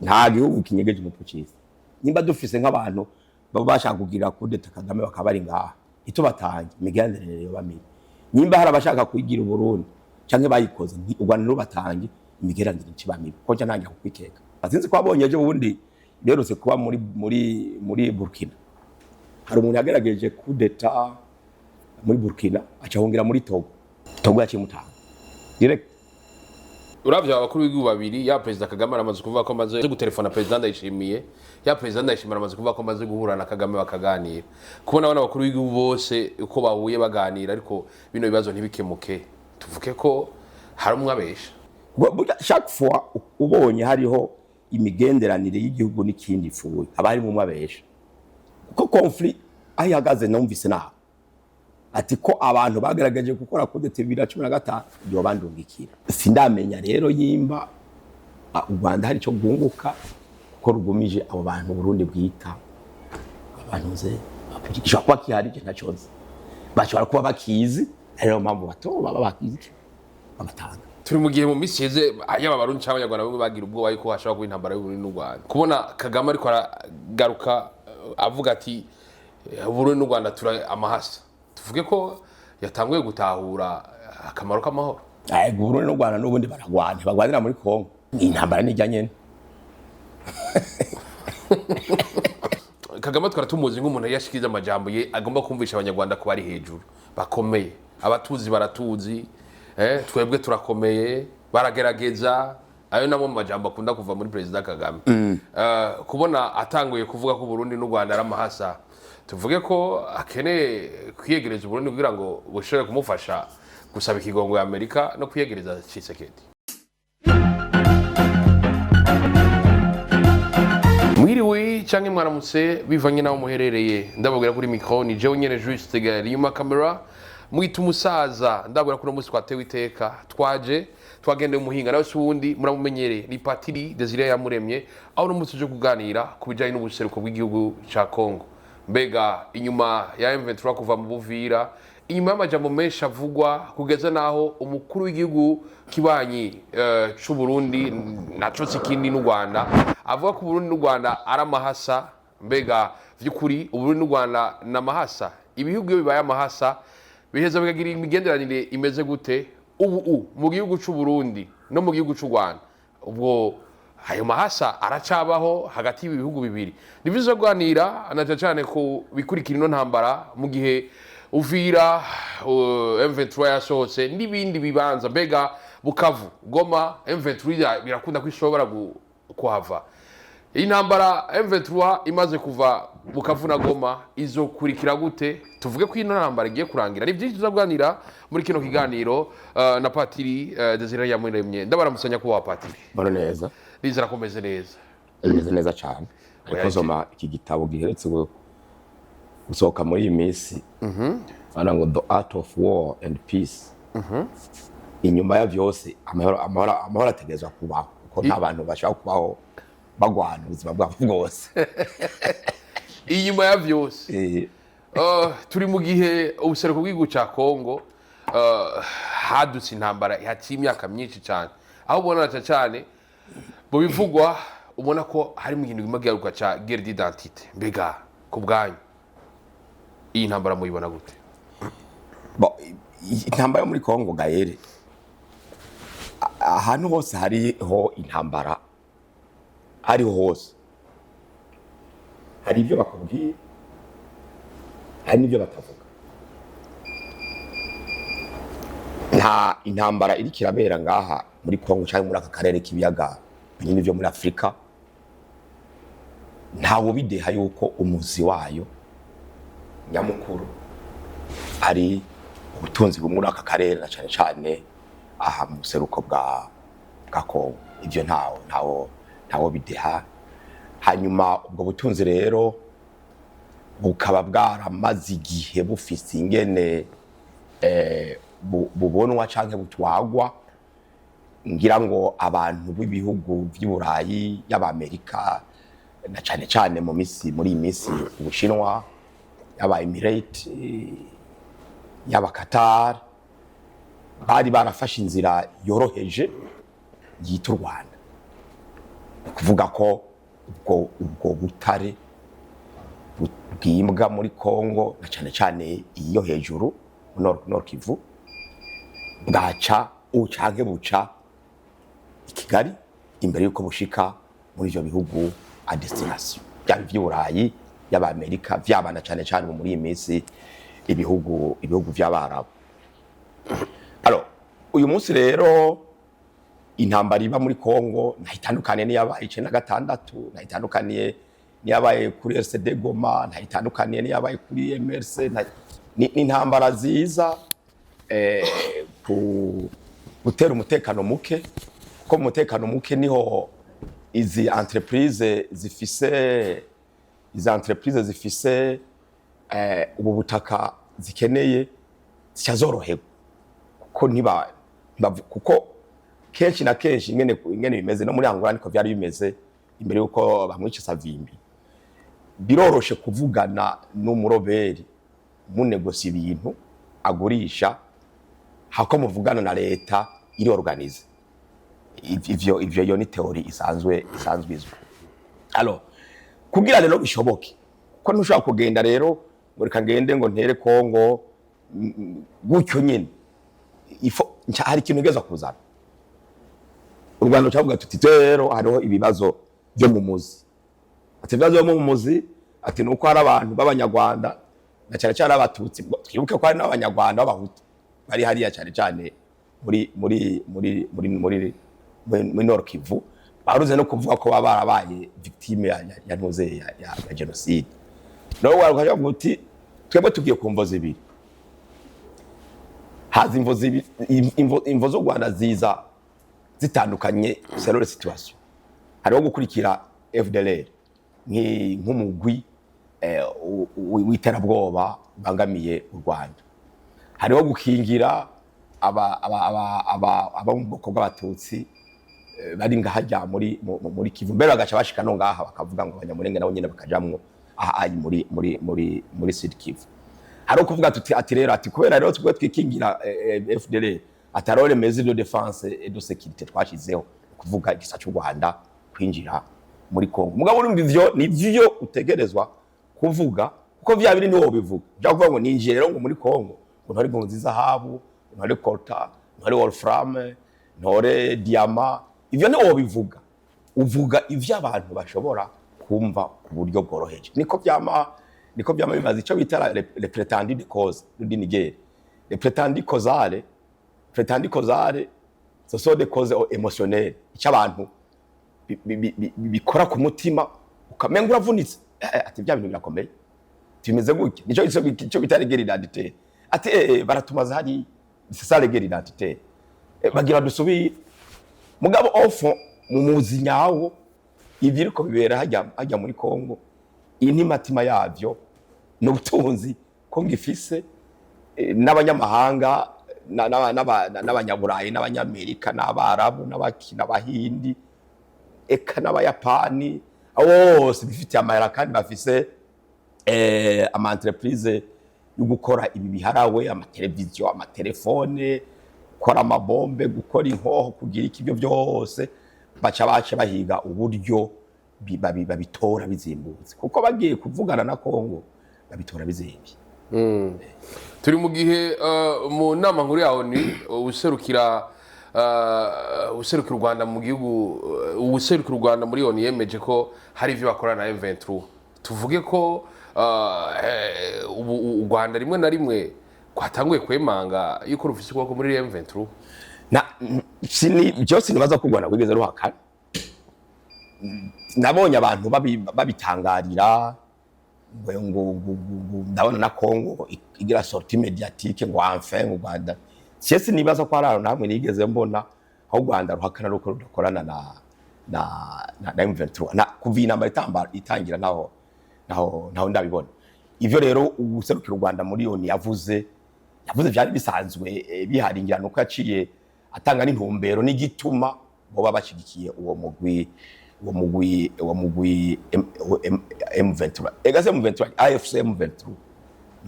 Nta gihugu kinyegeje umutwe cyiza. Nimba dufise nk'abantu baba bashaka kugira coup d'état Kagame, bakaba bari ngaha, ntitubatange, imigenderanire yoba mibi. Nimba hari abashaka kuyigira Uburundi canke bayikoze, u Rwanda ntirubatange, imigenderanire ikiba mibi, ko nca ntangira kukwikeka. Sinzi ko wabonye ejo bundi berutse kuba muri Burkina, hari umuntu yagerageje coup d'état muri Burkina, aca ahungira muri Togo. Togo yaciye imutanga direct. Uravye abakuru b'ibihugu babiri, ya Perezida Kagame aramaze kuvuga ko amaze gutelefona Perezida Ndayishimiye, ya Perezida Ndayishimiye aramaze kuvuga ko amaze guhura na Kagame bakaganira. Kubona abana bakuru b'igihugu bose uko bahuye baganira, ariko bino bibazo ntibikemuke, tuvuge ko hari umwe abesha? Burya chaque fois ubonye hariho imigenderanire y'igihugu n'ikindi ipfuye, haba harimo umwe abesha, kuko conflit aho ihagaze, numvise naho ati ko abantu bagerageje gukora coup d'état 2015 yoba bandungikira. Sindamenya rero yimba u Rwanda hari icyo rwunguka kuko rugumije abo bantu Burundi bwita abantu nze. Gishobora kuba kihari, je ntacyo nzi. Bashobora kuba bakizi, ari nayo mpamvu bato baba bakizi babatanga. Turi mu gihe mu minsi iheze, yaba Abarundi cyangwa Abanyarwanda bamwe bagira ubwoba yuko hashobora kuba intambara y'Uburundi n'u Rwanda. Kubona Kagame ariko aragaruka avuga ati Uburundi n'u Rwanda tura amahasa, tuvuge ko yatanguye gutahura akamaro k'amahoro? Ego, Burundi n'u Rwanda n'ubundi baragwana, bagwanira muri Kongo. Intambara nijya nyene. Kagame twara tumuzi nk'umuntu yashikiriza amajambo ye agomba kumvisha Abanyarwanda ko bari hejuru, bakomeye, abatuzi baratuzi, twebwe turakomeye, baragerageza. Ayo namwe mu majambo akunda kuva muri Perezida Kagame. Kubona atanguye kuvuga ko Burundi n'u Rwanda ari amahasa, tuvuge ko akeneye kwiyegereza Uburundi kugira ngo bushobore kumufasha gusaba ikigongo ya Amerika no kwiyegereza Tshisekedi? Mwiriwe canke mwaramutse, bivanye n'aho muherereye. Ndababwira kuri micro ni jewe nyene Juste Gaël, inyuma camera mwita umusaza. Ndababwira ko uno munsi twatewe iteka, twaje twagendeye umuhinga, nawe si uwundi, muramumenyereye, ni Patiri Desire Yamuremye, aho uno munsi tuje kuganira ku bijanye n'ubuseruko bw'igihugu ca Congo. Mbega inyuma ya M23 kuva mu Buvira, inyuma y'amajambo menshi avugwa, kugeza naho umukuru w'igihugu kibanyi c'u Burundi, naco si ikindi n'u Rwanda, avuga ko Burundi n'u Rwanda ari amahasa, mbega vy'ukuri Uburundi n'u Rwanda ni amahasa? Ibihugu iyo bibaye amahasa biheza bikagira imigenderanire imeze gute? Ubu mu gihugu c'u Burundi no mu gihugu c'u Rwanda, ubwo ayo mahasa aracabaho hagati y'ibihugu bibiri? Ni vyiza kuganira na cane cane ku bikurikira ino ntambara, mu gihe Uvira M23 yasohotse n'ibindi bibanza. Mbega Bukavu, Goma, M23 birakunda ko ishobora kuhava? Intambara M23 imaze kuva Bukavu na Goma izokurikira gute? Tuvuge ko ino ntambara igiye kurangira? Ni byinshi tuzaganira muri kino kiganiro na Patiri Desire Yamuremye. Ndabaramutsa, nyakubahwa Patiri. Mbona neza. Nizera ko meze neza. Bimeze neza cyane, ariko nsoma iki gitabo giheretse gusohoka muri iyi minsi, bana ngo "The Art of War and Peace". Inyuma ya vyose, amahoro ategerezwa kubaho, kuko nta bantu bashobora kubaho bagwana ubuzima bwabo bwose. Inyuma ya vyose, turi mu gihe ubuseruko bw'igihugu ca Kongo hadutse intambara haciye imyaka myinshi cyane, aho ubona na cyane mu bivugwa ubona ko harimo ikintu kimwe giharuka ca guerre d'identité. Mbega ku bwanyu iyi ntambara muyibona gute? Bon, intambara yo muri Kongo, Gaël, ahantu hose hariho intambara, hariho hose hari ibyo bakubwiye, hari n'ibyo batavuga. Nta intambara iriko irabera ngaha muri Kongo cyangwa muri aka karere k'ibiyaga binini byo muri Afurika, ntawe ubideha yuko umuzi wayo nyamukuru ari ubutunzi bwo muri aka karere, na cyane cyane aha mu buseruko bwa Kongo. Ibyo ntawo bideha. Hanyuma ubwo butunzi rero bukaba bwaramaze igihe bufise ingene bubonwa canke butwagwa. Ngira ngo abantu b'ibihugu vy'i Burayi, y'Abamerika, na cane cane mu misi muri iyi misi Ubushinwa, yaba Emirate, yaba Qatar, bari barafashe inzira yoroheje yita u Rwanda. Ni kuvuga ko ubwo butare bwimbwa muri Kongo, na cyane cyane iyo hejuru Nord Kivu, bwaca canke buca i Kigali imbere yuko bushika muri ivyo bihugu à destination, byaba ivy'Uburayi, y'Abamerika, vyaba na cane cane ubu muri iyi minsi ibihugu vy'Abarabu. Alors, uyu munsi rero intambara iba muri Kongo ntayitandukaniye n'iyabaye 96, ntayitandukaniye n'iyabaye kuri RCD Goma, ntayitandukaniye n'iyabaye kuri MRC. Ni intambara ziza ku gutera umutekano muke, kuko mu mutekano muke niho izi entreprise zifise ubu butaka zikeneye zica zoroherwa, kuko kuko kenshi na kenshi ingene bimeze no muri Angola niko vyari bimeze imbere yuko bamwica Savimbi. Biroroshe kuvugana n'umuroberi munegosi ibintu agurisha hako muvugana na leta iri organisée. Ivyo yo ni théorie isanzwe izwi. Alors, kugira rero bishoboke ko ntushobora kugenda rero ngo reka ngende ngo ntere Kongo gutyo nyene, hari ikintu ugeza kuzana. U Rwanda cyavuga tuti rero hariho ibibazo byo mu muzi. Ati ibibazo byo mu muzi, ati nuko hari abantu b'Abanyarwanda na cyane cyane Abatutsi. Twibuke ko hari n'Abanyarwanda b'Abahutu bari hariya, cyane cyane muri Nord Kivu, baruze no kuvuga ko baba barabaye victime ya ntuze ya génocide. Nawe warukavuga uti twebwe tugiye ku mvo zibiri. Haza imvo zibiri, imvo z'u Rwanda ziza zitandukanye selon les situation. Hariho gukurikira FDLR nk'umugwi w'iterabwoba bangamiye u Rwanda, hariho gukingira aba mu bwoko bw'Abatutsi bari ngahajya muri Kivu, mbere bagaca bashika no ngaha bakavuga ngo Abanyamurenge nabo nyene bakajamwo aha ayi muri Sud Kivu. Hari kuvuga tuti ati rero, ati kubera rero twe twikingira FDLR, ati hariho les mesures de défense et de sécurité twashizeho, kuvuga igisa cy'u Rwanda kwinjira muri Kongo. Mugabo urumva ivyo nivyo utegerezwa kuvuga, kuko vya biri niwo bivuga bya kuvuga ngo ninjiye rero ngo muri Kongo ngo ntore ngo zahabu, ntore coltan, ntore wolfram, ntore diamant. Ivyo niwo bivuga. Uvuga ivyo abantu bashobora kumva ku buryo bworoheje. Niko byama bimaze icyo bita le prétendu de cause d'une guerre, le prétendu causale. Prétendu causale, ce sont des causes émotionnelles, icyo abantu bikora ku mutima, ukamenga uravunitse. Ati bya bintu birakomeye, tumeze gutya. Nico icyo bita guerre identitaire. Ati baratumaze hari, c'est ça les guerre identitaire. Bagira dusubire. Mugabo au fond, mu muzi nyawo, ibiriko bibera hajya muri Kongo, intimatima yavyo n'ubutunzi Kongo ifise, n'abanyamahanga n'Abanyaburayi n'Abanyamerika n'Abarabu n'Abahindi eka n'Abayapani, abo bose bifitiye amahera kandi bafise ama entreprise yo gukora ibi biharawe, amateleviziyo, amatelefone, gukora amabombe, gukora inkoho, kugira iki, ibyo byose baca bahiga uburyo babitora bizimbutse, kuko bagiye kuvugana na Kongo babitora bizimbye. Turi mu gihe mu nama nkuru ya ONU userukira u Rwanda mu gihugu, userukira u Rwanda muri ONU yemeje ko hari ivyo bakorana na M23. Tuvuge ko ubu u Rwanda rimwe na rimwe rwatanguye kwemanga yuko rufise ukuboko muri M23? Na sini byose nibaza ko u Rwanda rwigeze ruhakana. Nabonye abantu babitangarira ngo ndabona na Congo igira sortie médiatique ngo enfin mu Rwanda. Siye nibaza ko hari ahantu hamwe nigeze mbona aho u Rwanda ruhakana ruko rudakorana na M23 na kuva intambara itangira. Naho ndabibona ivyo rero uguserukira u Rwanda muri ONU yavuze byari bisanzwe bihari. Ngira nuko yaciye atanga n'intumbero n'igituma boba bashigikiye uwo mugwi M23, ega se M23, AFC M23.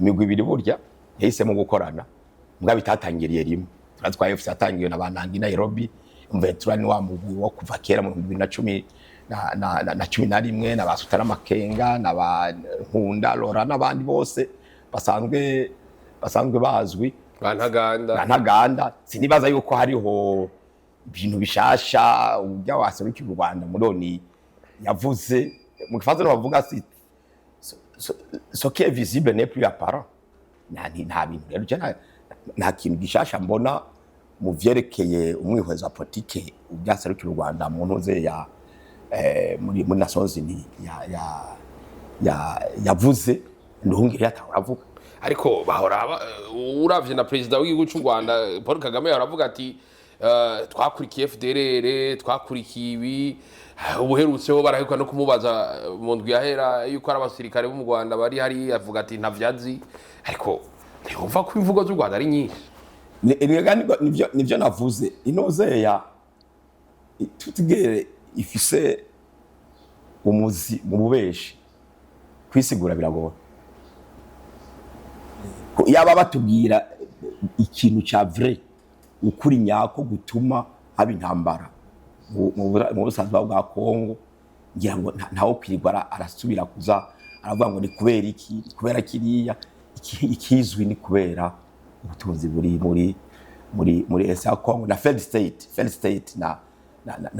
Imigwi ibiri burya yahisemo gukorana mbwa bitatangiriye rimwe. Turazi ko AFC yatangiwe na Banangi Nairobi, M23 ni wa mugwi wo kuva kera mu 2014. na 11 na ba Sultani Makenga na ba Nkunda Lora n'abandi bose basanzwe bazwi. Ba Ntaganda. Na Ntaganda. Sinibaza yuko hariho ibintu bishasha ujya waserukira u Rwanda muri ONU yavuze. Mu gifaransa bavuga si ce qui est visible n'est plus apparent. Nta bintu rero je nta kintu gishasha mbona mu vyerekeye umwihwezo wa politike ubyaserukira u Rwanda mu ntuze ya muri Nations Unies ya yavuze. Nduhungire yatahora avuga. Ariko bahora uravye na perezida w'igihugu cy'u Rwanda Paul Kagame aravuga ati twakurikiye FDLR, twakurikiye ibi. Ubuherutseho baraheruka no kumubaza mu ndwi yahera yuko ari abasirikare bo mu Rwanda bari hari, avuga ati ntavyazi. Ariko ntiwumva ko imvugo z'u Rwanda ari nyinshi? Erega nivyo navuze, inozeya tutugere ifise umuzi mu bubeshi, kwisigura biragora. Ko yaba batubwira ikintu ca vrai, ukuri nyako gutuma haba intambara mu busanzwe bwa Kongo, ngira ngo ntawo kwirwa arasubira kuza aravuga ngo ni kubera iki, ni kubera kiriya. Ikizwi ni kubera ubutunzi buri muri Est ya Congo na failed state na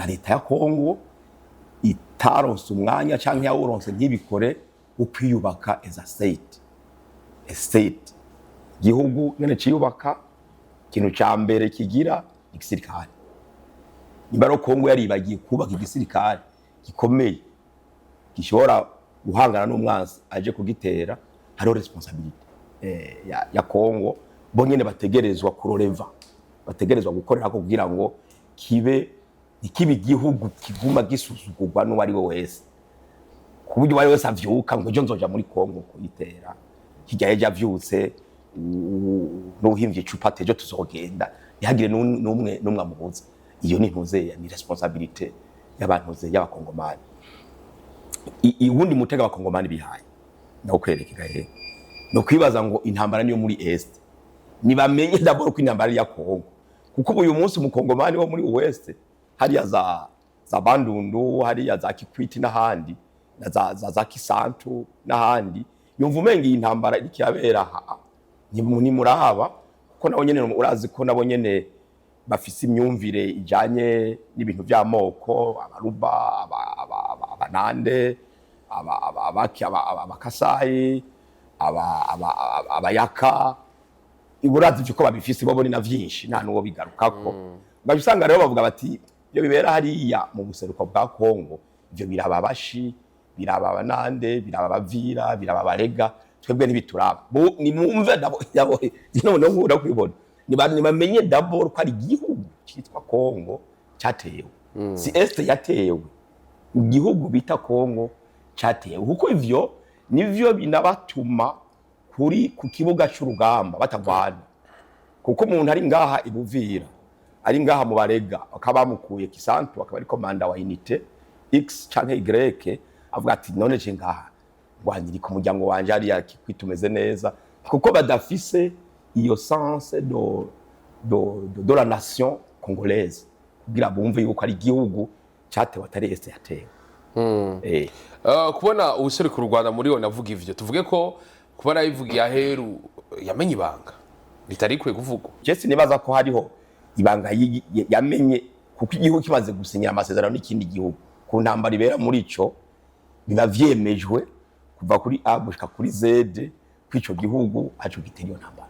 leta ya Congo itaronse umwanya canke yawuronse ntibikore ukwiyubaka as a state, a state igihugu nyene ciyubaka. Ikintu ca mbere kigira igisirikare. Nimba rero Kongo yaribagiye kubaka igisirikare gikomeye gishobora guhangana n'umwansi aje kugitera, hariho responsabilité ya Kongo bo nyene bategerezwa kuroreva, bategerezwa gukorera ko kugira ngo kibe ntikibe igihugu kiguma gisuzugurwa n'uwo ari we wese, ku buryo uwo ari we wese avyuka ngo ejo nzoja muri Kongo kuyitera, hirya ejo avyutse n'uwuhimvye icupa ati ejo tuzogenda, ntihagire n'umwe amubuza. Iyo ni ntuzeya, ni responsabilité y'abantuze y'abakongomani. Uwundi mutego abakongomani bihaye nawo kwereka he no kwibaza ngo intambara niyo muri Est. Nibamenye d'abord ko intambara ari iya Kongo, kuko ubu uyu munsi umukongomani wo muri Ouest, hariya za Bandundu, hariya za Kikwiti n'ahandi, na za Kisantu n'ahandi, yumva umenga iyi ntambara iriko irabera aha ntimuraba, kuko nabo nyene urazi ko nabo nyene bafise imyumvire ijanye n'ibintu vy'amoko: abaruba, abanande, abakasayi, abayaka. Urazi ivyo ko babifise bo ni na vyinshi, nta n'uwo bigarukako. Ugaca usanga rero bavuga bati ibyo bibera hariya mu buseruko bwa Kongo, ivyo biraba abashi, biraba abanande, biraba abavira, biraba abarega, twebwe ntibituraba. Nimwumve d'abord noneho nkunda kwibona. Nibamenye d'abord ko ari igihugu cyitwa Kongo cyatewe, si Est yatewe, igihugu bita Kongo cyatewe, kuko ivyo nivyo binabatuma kuri ku kibuga c'urugamba batagwana. Kuko umuntu ari ngaha i Buvira, ari ngaha mu Barega, bakaba bamukuye Kisantu, akaba ari commandant wa unité X canke Y, avuga ati none je ngaha ngwanyiri ku muryango wanje hariya Kikwit umeze neza, kuko badafise iyo sens de la nation congolaise kugira bumve yuko ari igihugu cyatewe, atari Est yatewe. Kubona ubuserukira u Rwanda muri yo navuga ivyo, tuvuge ko kuba nabivugiye aheru yamenye ibanga ritari rikwiye kuvugwa? Je sinibaza ko hariho ibanga yamenye, kuko igihugu kimaze gusinyira amasezerano n'ikindi gihugu ku ntambara ibera muri ico, biba vyemejwe kuva kuri A gushika kuri Z ko ico gihugu aco gitera iyo ntambara,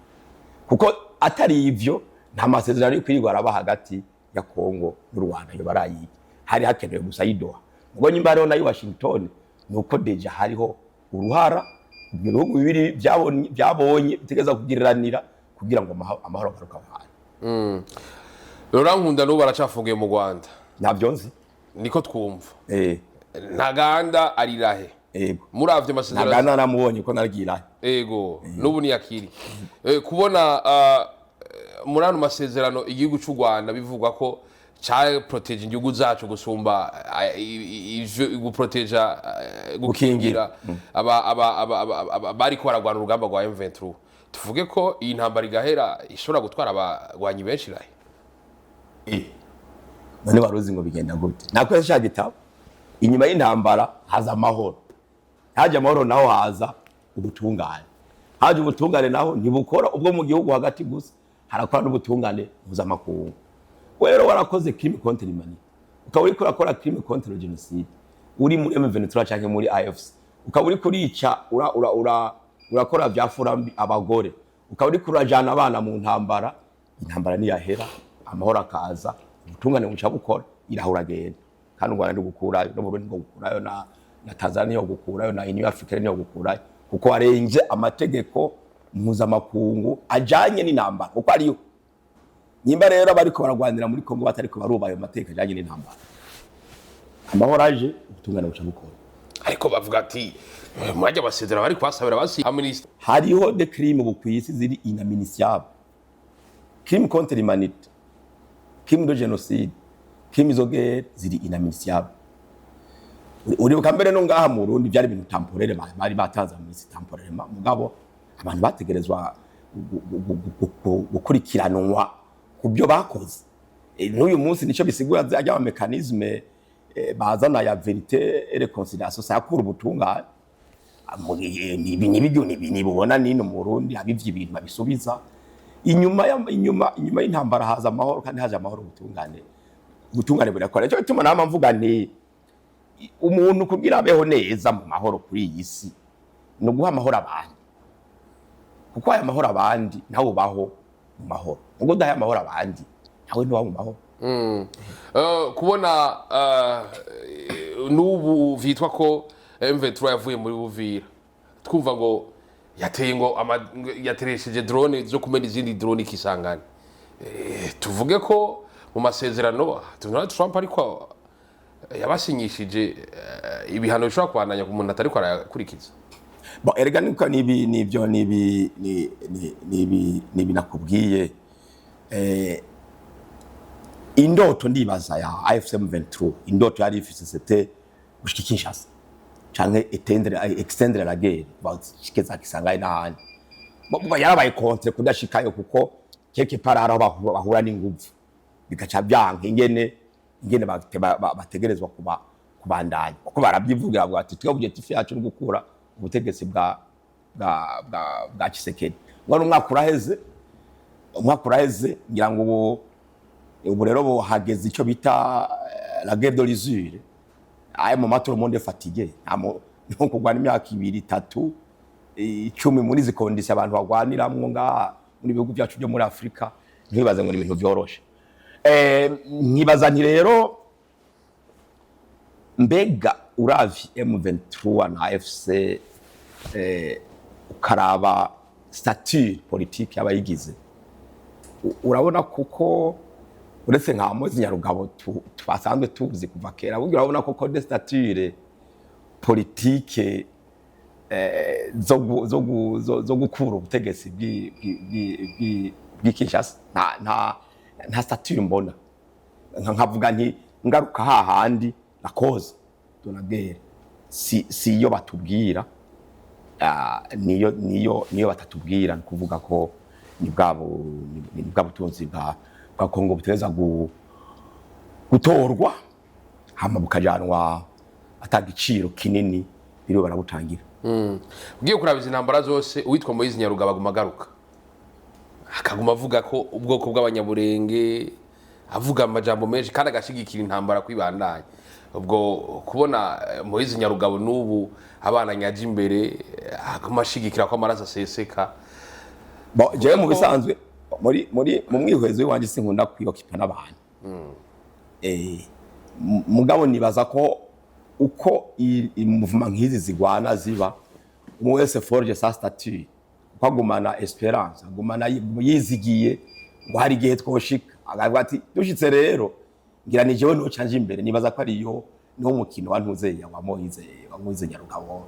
kuko atari ivyo nta masezerano yo kwirirwa araba hagati ya Kongo n'u Rwanda yo barayiga. Hari hakenewe gusa yidoha ubwo nyimba hariho nayo Washington, nuko déjà hariho uruhara ibyo bihugu bibiri byabonye bitegeza kugiriranira kugira ngo amahoro agaruke aho hantu. Laurent Nkunda n'ubu aracafungiye mu Rwanda? Ntabyo nzi. Niko twumva. Ntaganda arirahe? Yego. Muravye amasezerano. Ntaganda namubonye ko naragira. Ego, n'ubu niyakiri. Kubona muri ano masezerano igihugu cy'u Rwanda bivugwa ko ca protéger igihugu zacu gusumba ivyo guproteja, gukingira bariko baragwana urugamba rwa M23, tuvuge ko iyi ntambara igahera ishobora gutwara abagwanyi benshi rahe? None waruzi ngo bigenda gute? Nakwese cya gitabo. Inyuma y'intambara haza amahoro, haje amahoro naho haza ubutungane, haje ubutungane naho ntibukora ubwo mu gihugu hagati gusa, harakora n'ubutungane mpuzamakungu. Rero warakoze crime contre l'humanité, ukaba uriko urakora crime contre le génocide, uri muri M23 canke muri AFC, ukaba uriko urica, ura, ura, ura, urakora vya furambi abagore, ukaba uriko urajana abana mu ntambara, intambara niyahera amahoro akaza, ubutungane buca bukora, irahura agenda. Kandi u Rwanda ntigukurayo, no Burundi gukurayo, na Tanzania niyo gukurayo, na Union Africaine niyo gukurayo, kuko warenze amategeko mpuzamakungu ajanye n'intambara kuko ariyo. Nyimba rero abariko baragwanira muri Kongo batariko barubaha ayo mategeko ajanye n'intambara, amahoro aje, ubutungane buca bukora. Ariko bavuga ati mwajya amasezerano bari kubasabira basi amnistie. Hariho des crimes ubu kw'isi ziri inamnistiable: crime contre l'humanité, crime de génocide, crime zo guerre, ziri inamnistiable. Uribuka mbere no ngaha mu Burundi byari ibintu temporaire, bari batanze amnistie temporaire, mugabo abantu bategerezwa gukurikiranwa ku byo bakoze. N'uyu munsi nico bisigura ajya ama mécanismes bazana ya vérité et réconciliation, sakura ubutungane. Nibi nibubona nino mu Burundi abivye ibintu babisubiza inyuma inyuma y'intambara haza amahoro, kandi haje amahoro ubutungane burakora. Icyo bituma nama mvuga nti umuntu kugira abeho neza mu mahoro kuri iyi si ni uguha amahoro abandi, kuko aya mahoro abandi nawe ubaho mu mahoro, ubwo udahaye amahoro abandi nawe ntuba mu mahoro. Kubona n'ubu vyitwa ko M23 yavuye muri Buvira, twumva ngo yateye ngo yateresheje drone zo kumena izindi drone ikisangana, tuvuge ko mu masezerano Donald Trump ariko yabasinyishije, ibihano bishobora kubandanya ku muntu atariko arayakurikiza? Bon, erega niko nibi nibyo nibi ni ni nibi nibi nakubwiye, indoto ndibaza ya AFC M23, indoto yari ifise, c'était gushika Kinshasa canke étendre, extendre la guerre bashike Kisangani n'ahandi. Bo yarabaye contre kudashikayo, kuko quelque part hari aho bahura n'inguvu bigaca byanka ingene bategerezwa kuba kubandanya, kuko barabyivugira, bavuga ati twe objectif yacu ni gukura ubutegetsi bwa Tshisekedi. Ngo umwaka uraheze, umwaka uraheze, ngira ngo ubu rero hageze icyo bita la guerre de l'usure. Aya mu tout le monde est fatigué, nko kurwana imyaka 2, 3, 10 muri izi conditions abantu bagwaniramwo ngaha muri bihugu byacu byo muri Afrika, ntibaze ngo ni ibintu vyoroshe. Nkibaza nti rero mbega uravye M23 na AFC, ukaraba stature politique y'abayigize, urabona kuko uretse nka Mozi Nyarugabo twasanzwe tuzi kuva kera, burya urabona koko de stature politique zo gukura ubutegetsi bw'i Kinshasa? Nta stature mbona. Nkavuga nti ngaruka hahandi, la cause de la guerre si iyo batubwira, niyo batatubwira, ni kuvuga ko ni bwa butunzi bwa Kongo butegereza gutorwa hama bukajanwa ata giciro kinini biriwe barabutangira. Ugiye kuraba izi ntambara zose, uwitwa Moise Nyarugabo aguma agaruka, akaguma avuga ko ubwoko bw'Abanyamurenge, avuga amajambo menshi kandi agashigikira intambara kwibandanya. Ubwo kubona Moise Nyarugabo n'ubu abana nyaje imbere, aguma ashigikira ko amaraso aseseka? Bon, jewe mu bisanzwe muri mu mwihwezo w'iwanje sinkunda kwiyokipa n'abantu. Mugabo nibaza ko uko mouvement nk'izi zigwana ziba, umwe wese forge sa statut, uko agumana espérance, agumana yizigiye ngo hari igihe twoshika, akavuga ati dushitse rero ngira ni jewe noca nje imbere. Nibaza ko ariyo niwo mukino wa ntuzeya wa Moise Nyarugabo,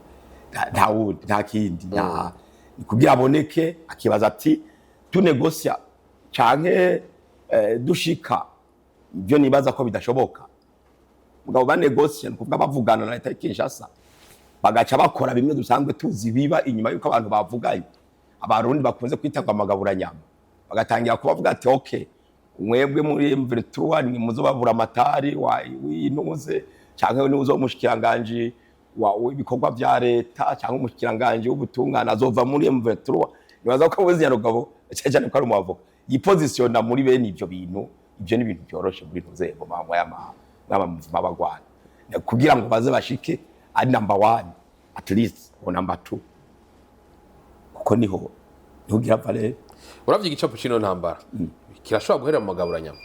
nta wundi, nta kindi, nta kugira aboneke, akibaza ati tunegosia canke dushika. Ibyo nibaza ko bidashoboka, mugabo banegosia, ni ukuvuga bavugana na leta ya Kinshasa, bagaca bakora bimwe dusanzwe tuzi biba inyuma yuko abantu bavuganye, Abarundi bakunze kwita ngo amagaburanyama, bagatangira kubavuga ati okay, mwebwe muri M23 ni muzo babura amatari wa w'intuze. Canke n'uzo umushikiranganje w'ibikorwa vya leta canke umushikiranganje w'ubutungane azova muri M23. Nibaza ko Moise Nyarugabo, cyane cyane ko ari umwavoka, yipositionna muri bene ivyo bintu. Ivyo ni ibintu byoroshe muri ntuzego mamwe y'ama y'abagwana kugira ngo baze bashike ari number one at least or number two, kuko niho ugira valeur. Uravye igicapo c'ino ntambara, kirashobora guhera mu magaburanyama?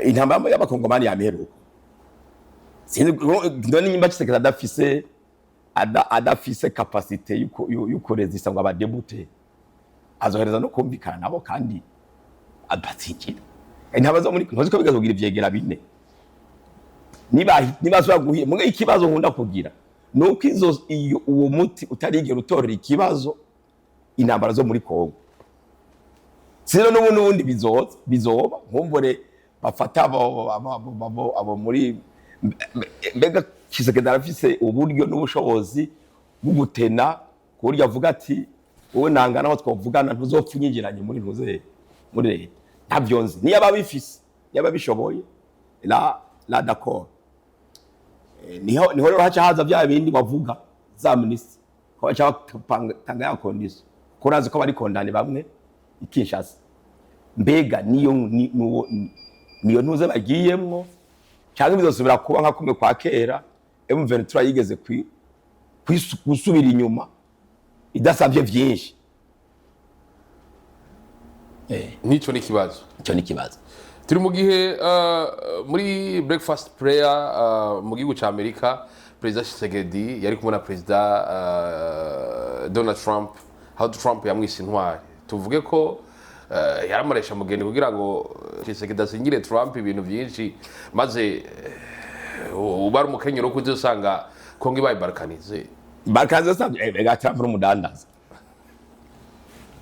Intambara y'abakongomani yamiheruka, sinzi none nyimba Tshisekedi adafise capacité yuko resista ngo abadebute, azohereza no kumvikana nabo kandi abatsinjira intambara zo muri ntuzi ko bigaze kugira ivyegera bine niba asubira guhiye. Muga ikibazo nkunda kugira nuko izo iyo uwo muti utarigera utorera ikibazo intambara zo muri Kongo, sino n'ubundi bizoza bizoba nkumbure bafata abo muri mbega Tshisekedi arafise uburyo n'ubushobozi bwo gutena ku buryo avuga ati: "Wowe nanga naho twavugana, ntuzopfa unyinjiranye muri ntuze muri leta." Ntabyo nzi niyo ababifise, niyo ababishoboye. Là d'accord. Niho rero haca haza bya bindi bavuga za minisitiri, ko baca batanga ya condition, ko urazi ko bari condamnés bamwe i Kinshasa. Mbega niyo niyo ntuze bagiyemwo, cyangwa bizosubira kuba nka kumwe kwa kera M23 yigeze gusubira inyuma idasabye vyinshi? Nico ni ikibazo. Icyo ni ikibazo. Turi mu gihe muri breakfast prayer mu gihugu ca Amerika, Perezida Tshisekedi yari kumwe na Perezida Donald Trump, aho Trump yamwise intwari. Tuvuge ko yaramuresha mugeni kugira ngo Tshisekedi asingire Trump ibintu byinshi, maze uba ari umukenyero wo usanga Kongo ibaye balkanisée. Bakaza savye ega Trump n'umudandaza.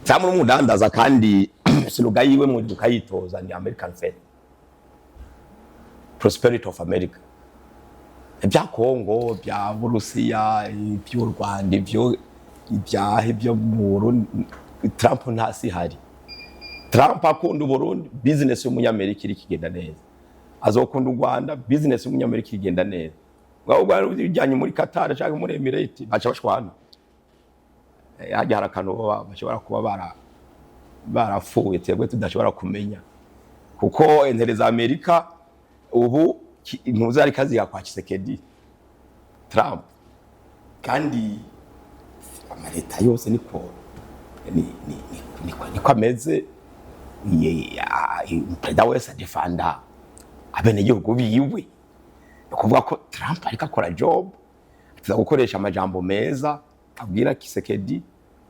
Trump n'umudandaza, kandi slogan yiwe mu ukayitoza ni "American first, prosperity of America". Ibya Kongo, bya Burusiya, iby'u Rwanda, ibyo ibyaha ibyo mu Burundi, Trump ntasi hari. Trump akunda Uburundi, business y'umunyamerika iri kigenda neza. Azokunda u Rwanda, business y'umunyamerika igenda neza. Ngaho u Rwanda bijyanye muri Qatar cyangwa muri Emirates, baca bashwana. Hajya hari akantu bashobora kuba barapfuye twebwe tudashobora kumenya, kuko intérêts za Amerika ubu ntuzi ari kazi kwa Tshisekedi Trump, kandi amaleta yose niko ni ni ni niko ameze. Perezida wese adefanda abenegihugu biwe. Ni ukuvuga ko Trump ariko akora job, tuza gukoresha amajambo meza abwira Tshisekedi,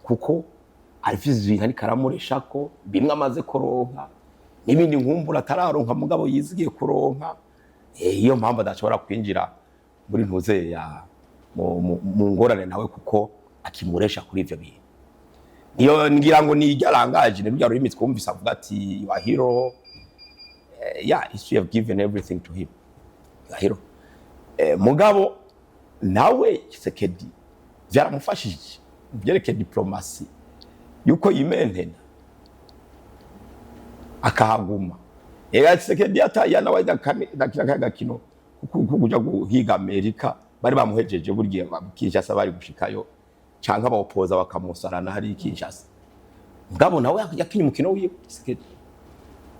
kuko arifise ibintu ariko aramureshako, bimwe amaze kuronka n'ibindi nkumbura atararonka mugabo yizigiye kuronka. Iyo mpamvu adashobora kwinjira muri ntuze ya mu ngorane nawe, kuko akimuresha kuri ivyo bintu. Niyo ngira ngo ni iryo arangaje, ni rurya rurimi twumvise avuga ati: "You are hero." Yeah, you have given everything to him, you are hero. Mugabo nawe Tshisekedi byaramufashije mu byerekeye diplomatie yuko yimentena akahaguma. Era Tshisekedi yataye nawe dakina kagakino kuko kuja guhiga Amerika bari bamuhejeje. Burya Kinshasa bari gushikayo canke abaopoza bakamusarana hari Kinshasa. Mugabo nawe yakinye umukino wiwe Tshisekedi.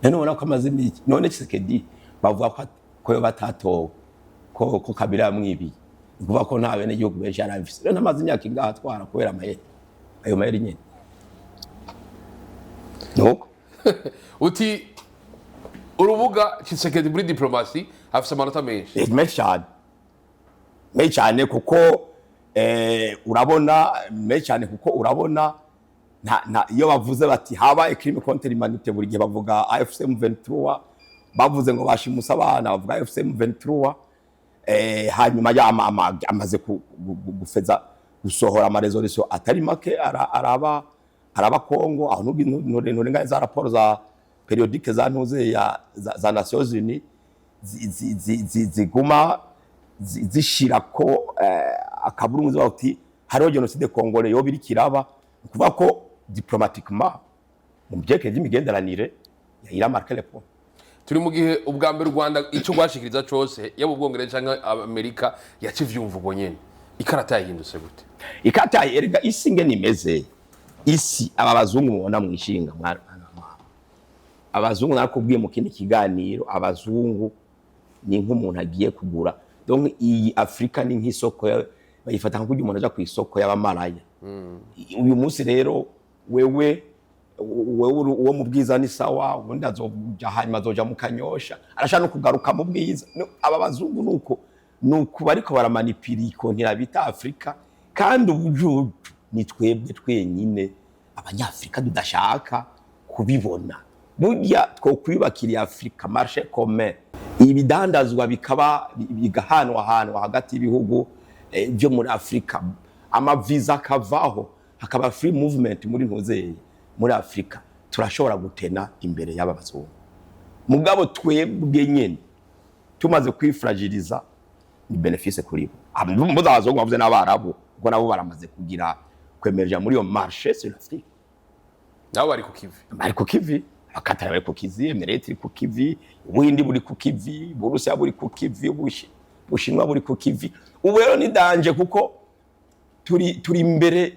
None ubona ko amaze imiki none Tshisekedi bavuga ko yo batatowe, ko Kabila yamwibiye, ni ukuvuga ko nta bene gihugu benshi yari afise. Rero ntamaze imyaka ingahe atwara kubera amayeri, ayo mayeri nyene nuko. Uti urubuga Tshisekedi muri diplomatie afise amanota menshi. Menshi cyane, menshi cyane, kuko urabona, menshi cyane, kuko urabona nta iyo bavuze bati habaye crime contre l'humanité, buri gihe bavuga AFC M23. Bavuze ngo bashimuse abana, bavuga AFC M23. Hanyuma ya amaze gufeza gusohora ama résolutions atari make araba Kongo aho nturenga za raporo za périodique za ntuze ya za Nations Unies ziguma zishira ko akaburungu bati hariho génocide congolais yoba iriko iraba. Ni ukuvuga ko diplomatiquement, mu byerekeye by'imigenderanire, il a marqué les points. Turi mu gihe ubwa mbere u Rwanda icyo rwashikiriza cose, yaba Ubwongereza canke Amerika, yacivyumva ubwo nyene. Ikarata yahindutse gute? Ikata, erega isi ingene imeze, isi aba bazungu mubona mwishinga abazungu, narakubwiye mu kindi kiganiro, abazungu ni nk'umuntu agiye kugura. Donc iyi Afrika ni nk'isoko bayifata nka kurya umuntu aja ku isoko y'abamaraya. Uyu munsi rero wewe uwo mu Bwiza ni sawa, ubundi azoja, hanyuma azoja mu Kanyosha, arashaka no kugaruka mu Bwiza. No, aba bazungu nuko bariko baramanipira ikontira bita Afrika. Kandi ubujuju ni twebwe twenyine Abanyafrika tudashaka kubibona. Burya twokwiyubakiriye Afrika marché commun, ibidandazwa bikaba bigahanwahanwa hagati y'ibihugu byo muri Afrika, amaviza akavaho, hakaba free movement muri ntuzeye muri Afrika, turashobora gutena imbere y'aba bazungu. Mugabo twebwe nyene tumaze kwifragiliza, ni bénéfice kuri bo. Mbuze abazungu, bavuze n'Abarabu, kuko nabo baramaze kugira kwemerera muri iyo marché sur l'Afrique. Nabo bari ku kivi. Bari ku kivi, Abakatari bari ku kivi, Emirate iri ku kivi, Ubuhindi buri ku kivi, Burusiya buri ku kivi, Bushinwa buri ku kivi. Ubu rero ni danger, kuko turi imbere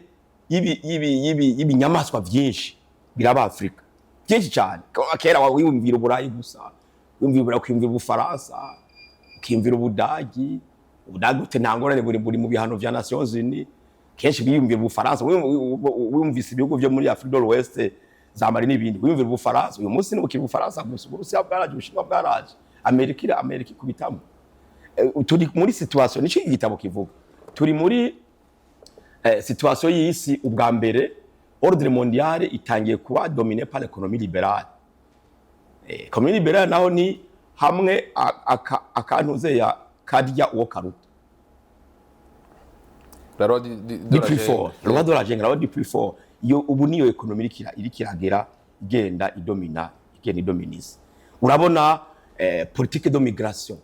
y'ibinyamaswa byinshi biraba Afrika, byinshi cyane. Kera wiyumvira Uburayi gusa, wiyumvira Uburayi, ukiyumvira Ubufaransa, ukiyumvira Ubudagi. Ubudagi ute nta ngorane, buri mu bihano vya Nations Unies. Kenshi wiyumvira Ubufaransa, wiyumvise ibihugu byo muri Afrique de l'Ouest, za Mali n'ibindi, wiyumvira Ubufaransa. Uyu munsi ntibukiri Ubufaransa gusa, Uburusiya bwaraje, Ubushinwa bwaraje, Amerika Amerika ikubitamo. Turi muri situation, nico igitabo kivuga, turi muri situation y'isi. Ubwa mbere ordre mondiale itangiye kuba dominé par l'économie libérale. Économie libérale naho ni hamwe akantuze ya karya uwo karuta. La loi du de la plus jungle. fort, loi de la jungle, la loi du plus fort. Iyo ubu niyo économie iriko iragera, igenda idomina, igenda idominisa. Urabona politique de migration,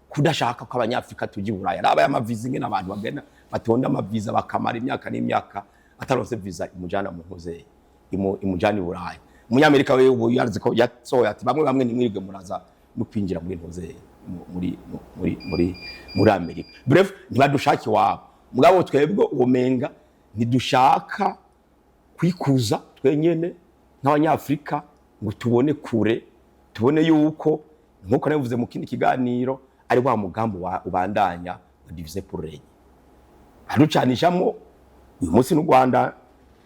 kudashaka ko Abanyafrika tujya i Buraya. Raba amaviza ingene abantu bagenda batonda amaviza, bakamara imyaka n'imyaka ataronse visa imujana mu ntuze imujana i Buraya. Umunyamerika we ubu yarazi ko yasohoye ati bamwe bamwe nimwirwe muraza no kwinjira muri ntuze muri Amerika. Bref, ntibadushaka iwabo. Mugabo twebwe uwomenga ntidushaka kwikuza twenyene nk'Abanyafrika ngo tubone kure, tubone yuko, nkuko nabivuze mu kindi kiganiro, ari wa mugambi ubandanya wa diviser pour régner, aducanishamo. Uyu munsi n'u Rwanda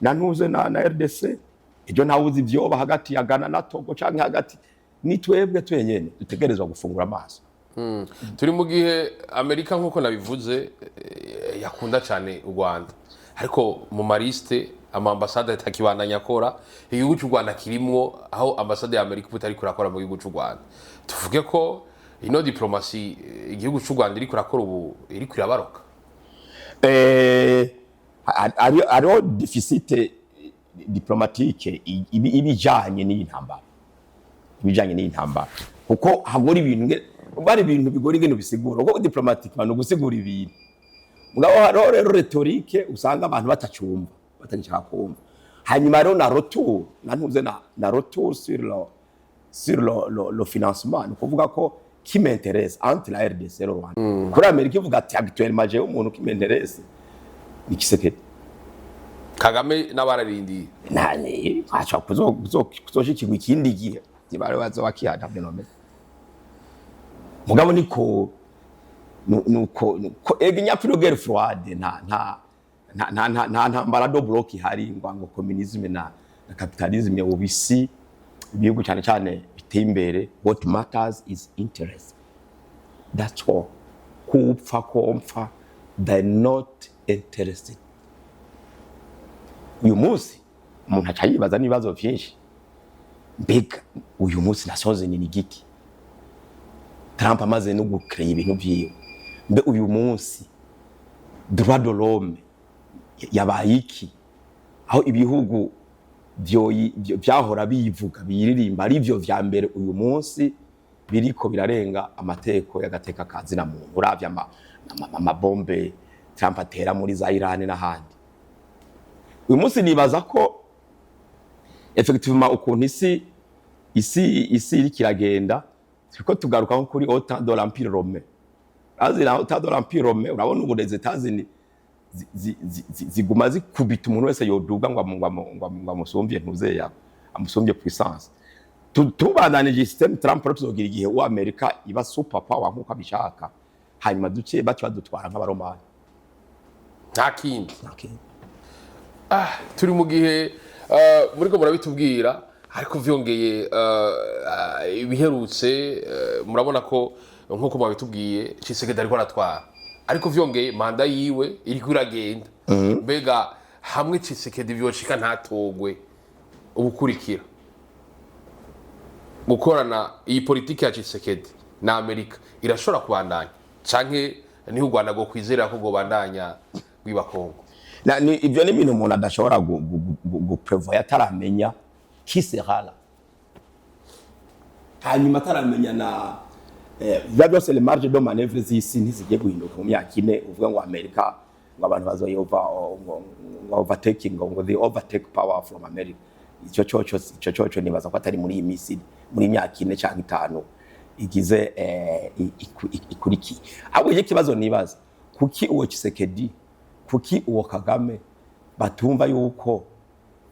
na ntuze na RDC, ejo ntawe uzi ivyoba hagati ya Ghana na Togo canke hagati. Ni twebwe twenyene dutegerezwa gufungura amaso. Turi mu gihe Amerika, nk'uko nabivuze, yakunda cyane u Rwanda, ariko mu ma liste ama ambasade atakibandanya akora, igihugu cy'u Rwanda kirimwo, aho ambasade ya Amerika ubu itariko irakora mu gihugu cy'u Rwanda. Tuvuge ko ino diplomatie igihugu cy'u Rwanda iriko irakora ubu iriko irabaroka? Hariho déficit diplomatique ibijanye n'iyi ntambara, kuko hagora ibintu bari ibintu bigora ingene bisigura, kuko diplomatique abantu gusigura ibintu. Mugabo hariho rero rhétorique usanga abantu batacumva, batagishaka kumva. Hanyuma rero na retour na ntuze na retour sur le financement, ni ukuvuga ko qui m'intéresse entre la RDC et le Rwanda. Kuri Amerika ivuga ati actuellement jewe umuntu qui m'intéresse ni Tshisekedi. Kagame n'abararindiye. Nani ashobora kuzoshikirwa ikindi gihe ntibari bazobakihana phénomène. Mugabo niko nuko ega il n'y a plus de guerre froide, nta ntambara de bloc ihari ngo communisme na capitalisme. Ubisi ibihugu cyane cyane biteye imbere, what matters is interest, that's all. Kupfa kompfa, they're not interested. Uyu munsi umuntu aca yibaza n'ibibazo vyinshi: mbega uyu munsi Nations Unies ni giki, Trump amaze no gucreya ibintu vyiwe? Mbe uyu munsi droit de l'homme yabaye iki, aho ibihugu vyahora bivuga biririmba ari vyo vya mbere, uyu munsi biriko birarenga amateko y'agateka ka zina muntu, uravye amabombe Trump atera muri za Iran n'ahandi? Uyu munsi nibaza ko effectivement ukuntu isi iriko iragenda. Turiko tugaruka nko kuri au temps de l'Empire romain. Azi na au temps de l'Empire romain, urabona ubu les États-Unis ziguma zikubita umuntu wese yoduga ngo amusumvye ntuzeya, amusumvye puissance. Tubandanije système Trump rero, tuzogira igihe wa Amerika iba super power nkuko abishaka, hanyuma duce baca badutwara nk'Abaromani. Nta kindi. Okay. Turi mu gihe muriko murabitubwira, ariko vyongeye ibiherutse, murabona ko nkuko mwabitubwiye Tshisekedi ariko aratwara, ariko vyongeye manda yiwe iriko iragenda. Mbega hamwe Tshisekedi vyoshika ntatogwe, ubukurikira gukorana iyi politiki ya Tshisekedi na Amerika irashobora kubandanya, canke niho u Rwanda rwokwizera ko rwobandanya rwiba Kongo? Ibyo ni ibintu umuntu adashobora gu prévoir ataramenya qui sera là, hanyuma ataramenya na biba byose. Les marges de manœuvre z'isi ntizigiye guhinduka mu myaka 4. Uvuga ngo Amerika, ngo abantu bazoyova, ngo overtaking, ngo the overtake power from America, ico coco nibaza ko atari muri iyi misi, muri myaka 4 cyangwa 5 igize ikurikiye. Ahubwo iki kibazo nibaza: kuki uwo Tshisekedi, kuki uwo Kagame batumva yuko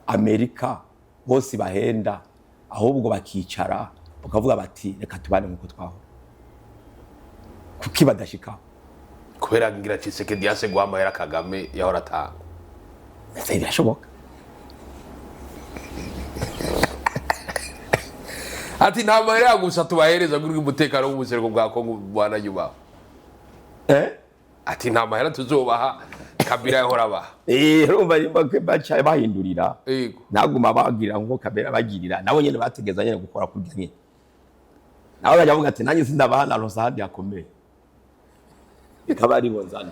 Amerika bose bahenda, ahubwo bakicara bakavuga bati: "Reka tubane nkuko twahora"? Kuki badashikaho? Kubera ngira Tshisekedi yase guha amahera Kagame yahora atanga. Ese birashoboka? Ati nta mahera gusa tubahereza kuri umutekano w'ubuseruko bwa Kongo bwananyubaho. Eh. Ati nta mahera tuzobaha Kabila yahora abaha. Urumva baca bahindurira. Ntaguma bagira nko Kabila bagirira, nabo nyene bategeza nyene gukora kurya nyene, nabo bajya bavuga ati: "Nanjye sindabaha, naronse ahandi hakomeye, bikaba aribo nzana."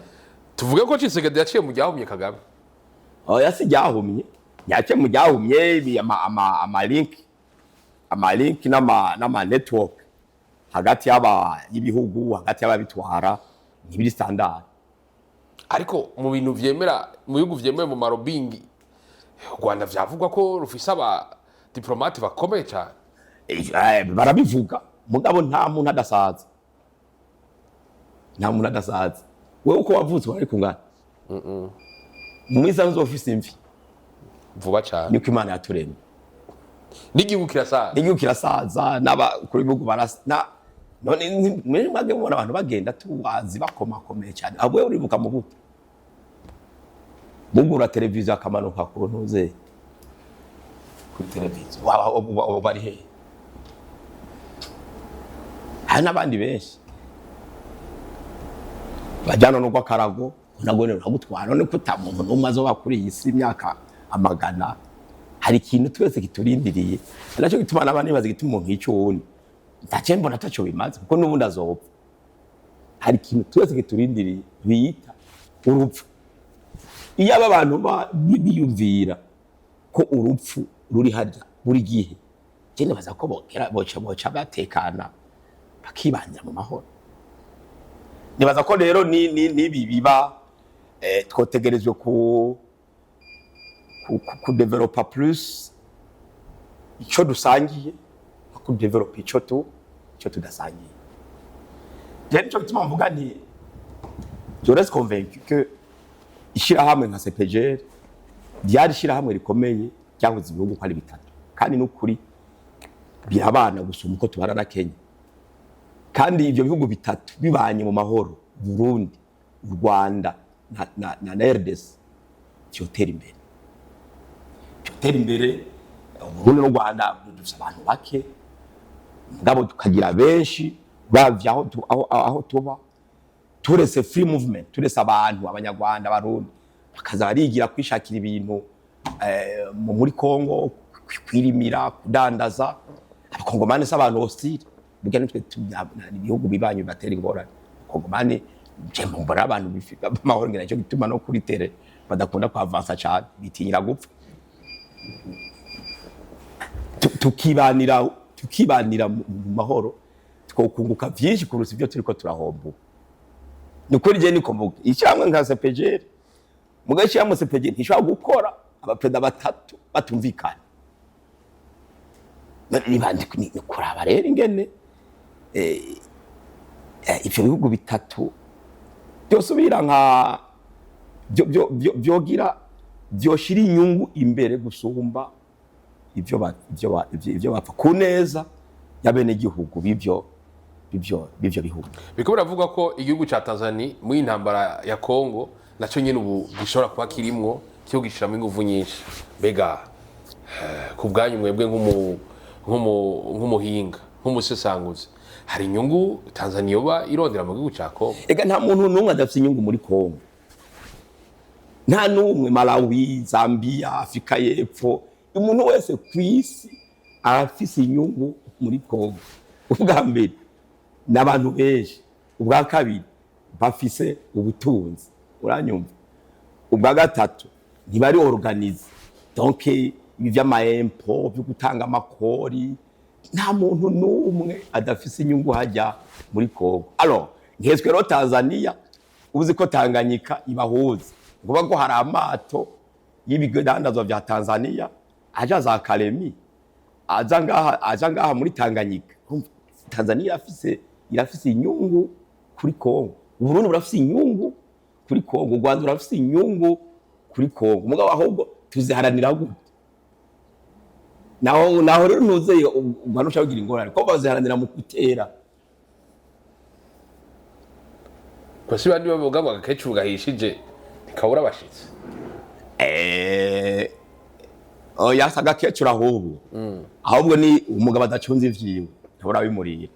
Tuvuge ko Tshisekedi yaciye mu ryahumye Kagame? Oya, si ryahumye, yace mu ryahumye ibi ama link n'ama network hagati y'ibihugu, hagati y'ababitwara, ntibiri standard. Ariko mu bintu vyemera, mu bihugu vyemewe mu ma lobbying, u Rwanda vyavugwa ko rufise aba diplomate bakomeye cyane. Barabivuga, mugabo nta muntu adasaza, nta muntu adasaza. Wewe uko wavutse wari kungana mu misanzu ufise imvi vuba cyane. Niko Imana yaturemye. N'igihugu kirasaza. N'igihugu kirasaza, n'abakuru b'ibihugu barasa na none muri mwage mubona abantu bagenda tubazi bakomakomeye cyane. Ahubwo wewe uribuka mu buto bugura televiziyo akamanuka ku ntuze kuri televiziyo, bari hehe? Hari n'abandi benshi bajyana n'urw'akarago nabwo ruragutwara. None ko ata muntu n'umwe azoba kuri iyi si imyaka amagana, hari ikintu twese kiturindiriye. Nacyo gituma n'abandi bibaza igituma umuntu yica uwundi. Ndace mbona ataco bimaze, kuko n'ubundi azopfa. Hari ikintu twese kiturindiriye bita urupfu. Iyo aba bantu biyumvira ko urupfu ruri harya buri gihe, je nibaza ko bokera boca batekana, bakibanira mu mahoro. Nibaza ko rero ni nibi biba, twotegerejwe ku développa plus ico dusangiye, no ku développa ico tudasangiye. Je nico gituma mvuga nti je reste convaincu que ishirahamwe nka CEPGL ryari ishirahamwe rikomeye ryahuze ibihugu uko ari bitatu, kandi n'ukuri birabana gusumba uko tubana na Kenya. Kandi ibyo bihugu bitatu bibanye mu mahoro, Burundi, u Rwanda na RDC, cyotera imbere, cyotera imbere. Uburundi n'u Rwanda dufise abantu bake, mugabo tukagira benshi bavye aho tuba. Turese free movement, turese abantu, Abanyarwanda, Abarundi bakaza barigira kwishakira ibintu muri Kongo, kwirimira, kudandaza. Abakongomani si abantu hostile burya, nitwe ibihugu bibanyu bibatera ingorane. Abakongomani je mbona abantu amahoro, ngira nicyo gituma no kuri terrain badakunda kwavansa cyane, bitinyira gupfa. Tukibanira mu mahoro, twokunguka vyinshi kurusa ibyo turiko turahomba ubu. Ni ukuri, je niko mvuga. Ishyirahamwe nka CEPGL, muga ishyirahamwe CEPGL ntishobora gukora abaperezida batatu batumvikana. Niba ni kuraba rero ingene Ivyo bihugu bitatu byosubira nka byogira byoshira inyungu imbere gusumba ivyo bapfa ku neza y'abenegihugu b'ivyo bihugu. Biriko biravugwa ko igihugu ca Tanzania muri iyi ntambara ya Congo nacyo nyine ubu gishobora kuba kirimwo, kiho gishiramo inguvu nyinshi. Mbega ku bwanyu mwebwe nk'umuhinga, nk'umusesanguzi, hari inyungu Tanzania yoba irondera mu gihugu ca Congo? Ega nta muntu n'umwe adafite inyungu muri Congo, nta n'umwe. Malawi, Zambia, Afurika y'Epfo, umuntu wese ku isi arafise inyungu muri Congo. Ubwa mbere ni abantu benshi, ubwa kabiri bafise ubutunzi, uranyumva, ubwa gatatu ntibari organisés, donc ibi vy'ama impôts byo gutanga amakori, nta muntu n'umwe adafise inyungu hajya muri Congo. Alors nkeswe rero Tanzania, uzi ko Tanganyika ibahuza, ngoba ko hari amato y'ibidandazwa vya Tanzania aja za Kalemi, aja ngaha muri Tanganyika. Urumva, Tanzania irafise inyungu kuri Congo, Uburundi burafise inyungu kuri Congo, u Rwanda rurafise inyungu kuri Congo. Mugabo ahubwo tuziharanira gute? Naho rero ntuzeye u Rwanda ushaka kugira ingorane ko baziharanira mu gutera. Kwasi bandi bavuga ngo agakecuru gahishije ntikabura abashitsi. Oya, si agakecuru, ahubwo ni umugabo adacunze ivyiwe, ntabura bimuriye.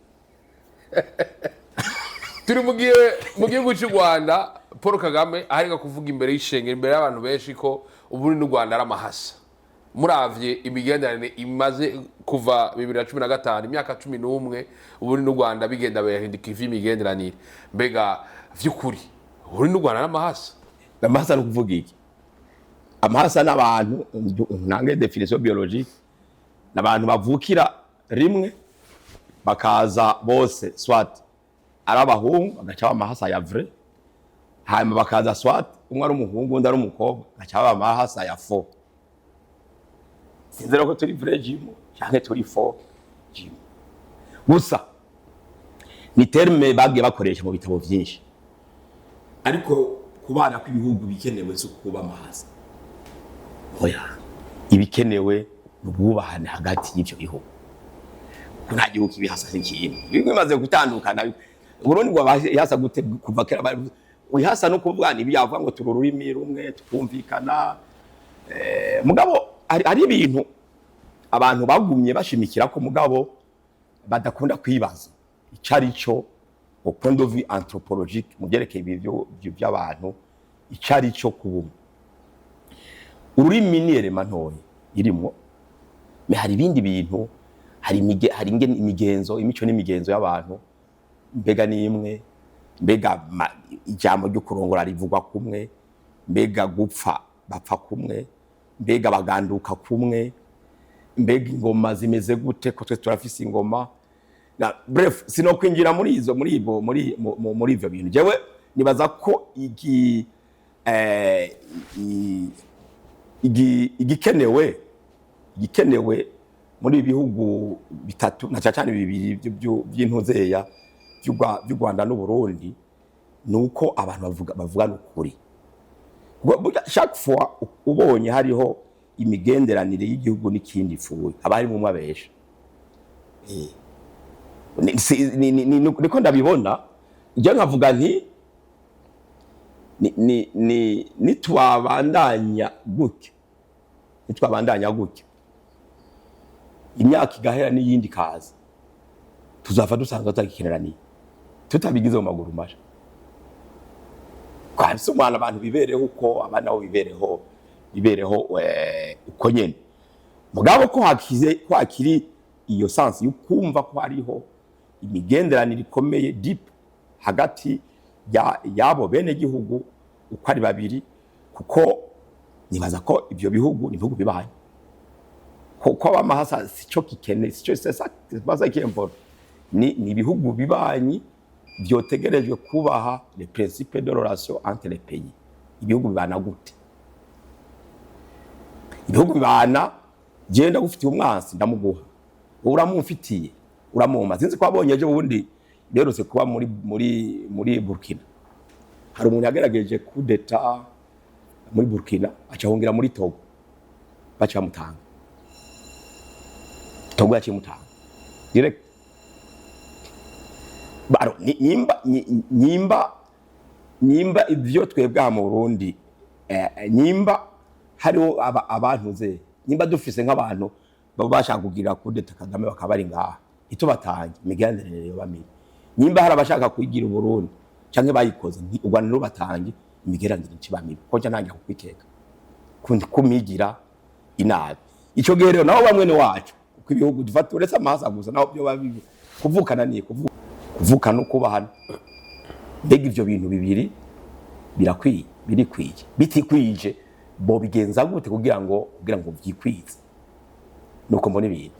Turi mu gihe mu gihugu cy'u Rwanda Paul Kagame aheruka kuvuga imbere y'ishengero, imbere y'abantu benshi, ko Uburundi n'u Rwanda ari amahasa. Muravye imigenderanire imaze kuva 2015, imyaka 11, Uburundi n'u Rwanda bigenda birahinduka ivy'imigenderanire, mbega vy'ukuri Uburundi n'u Rwanda ari amahasa? Amahasa ni ukuvuga iki? Amahasa n'abantu, ntange définition biologique, ni abantu bavukira rimwe, bakaza bose soit ari abahungu, bagaca baba amahasa ya vrai, hanyuma bakaza soit umwe ari umuhungu, undi ari umukobwa, bagaca baba amahasa ya faux. Sinzi rero ko turi vrai jumeau canke turi faux jumeau. Gusa ni terme bagiye bakoresha mu bitabo vyinshi, ariko kubana kw'ibihugu bikenewe si ukuba amahasa, oya. Ibikenewe ni ubwubahane hagati y'ivyo bihugu, kuko nta gihugu kibihasa n'ikindi. Ibihugu bimaze gutandukana, Uburundi bwabihasa gute kuva kera? Wihasa no kuvuga ntibyavuga ngo turi ururimi rumwe tukumvikana. Mugabo hari ibintu abantu bagumye bashimikira ko, mugabo badakunda kwibaza ico ari cyo au point de vue anthropologique mu byerekeye ibi by'abantu, ico ari cyo kubumwe. Ururimi ni élément ntoya irimwo, mais hari ibindi bintu, hari imigenzo, imico n'imigenzo y'abantu. Mbega ni imwe? Mbega ijambo ryo kurongora rivugwa kumwe? Mbega gupfa bapfa kumwe? Mbega baganduka kumwe? Mbega ingoma zimeze gute, ko twe turafise ingoma? Na bref, sinokwinjira muri izo muri ibo muri mu- mu- muri ivyo bintu. Jewe nibaza ko igi eh, i- igi igikenewe muri ibi bihugu bitatu, na cyane cyane bibiri by'intuzeya by'u Rwanda n'u Burundi, ni uko abantu bavugana ukuri. Kuko burya chaque fois ubonye hariho imigenderanire y'igihugu n'ikindi ipfuye, haba harimo umwe abesha. Niko ndabibona. Njye nkavuga nti ni nitwabandanya gutya, imyaka igahera n'iyindi ikaza, tuzava dusanga tutagikenera tutabigize mu maguru masha. Kwabise umwana, abantu bibereho uko abana bo bibereho uko nyene. Mugabo ko hakize, ko hakiri iyo sens yo kumva ko hariho imigenderanire ikomeye deep hagati ya yabo bene gihugu uko ari babiri, kuko nibaza ko ibyo bihugu ni ibihugu bibaye ko abamahasa sico kikene, sico, c'est ça, c'est pas ça qui importe. Ni ibihugu bibanyi vyotegerejwe kubaha les principes de relation entre les pays. Ibihugu bibana gute? Ibihugu bibana, jewe ndagufitiye umwansi ndamuguha, wowe uramumfitiye. Uramuma, sinzi ko wabonye ejo bundi berutse kuba muri Burkina. Hari umuntu yagerageje kudeta muri Burkina, aca ahungira muri Togo, baca bamutanga. Togo yaciye imutanga direct. Baro nyimba ivyo twebwe aha mu Burundi, nyimba hariho abantu ze, nyimba dufise nk'abantu baba bashaka kugira kudeta Kagame, bakaba bari ngaha, ntitubatange, imigenderanire yoba mibi. Nyimba hari abashaka kwigira Uburundi canke bayikoze, u Rwanda ntirubatange, imigenderanire iciba mibi, ko nca ntangira kukwikeka kumigira inabi. Ico gihe rero nabo bamwe wacu, kuko ibihugu dufata uretse amahasa gusa, naho byo bibi kuvukana ni kuvuka no kubahana. Mbega ivyo bintu bibiri birakwiye, birikwiye? Bitikwije, bo bigenza gute kugira ngo vyikwize? Nuko mbona ibintu.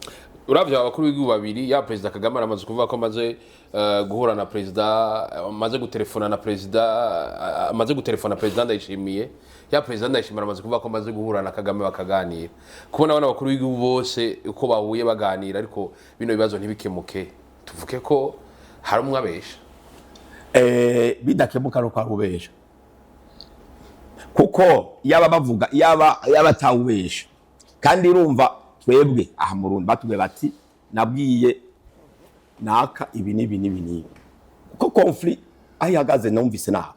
Uravye abakuru b'ibihugu babiri, ya Perezida Kagame aramaze kuvuga ko amaze guhura na perezida, amaze gutelefona na perezida, amaze gutelefona Perezida Ndayishimiye. Ya Perezida Ndayishimiye aramaze kuvuga ko amaze guhura na Kagame bakaganira. Kubona abana bakuru b'igihugu bose uko bahuye baganira, ariko bino bibazo ntibikemuke, tuvuge ko hari umwe abesha? Bidakemuka nuko ari ubesha, kuko yaba bavuga yaba atawubesha. Kandi urumva twebwe aha mu Burundi batubwiye bati: "Nabwiye naka ibi n'ibi n'ibi n'ibi." Kuko conflit aho ihagaze, numvise nabi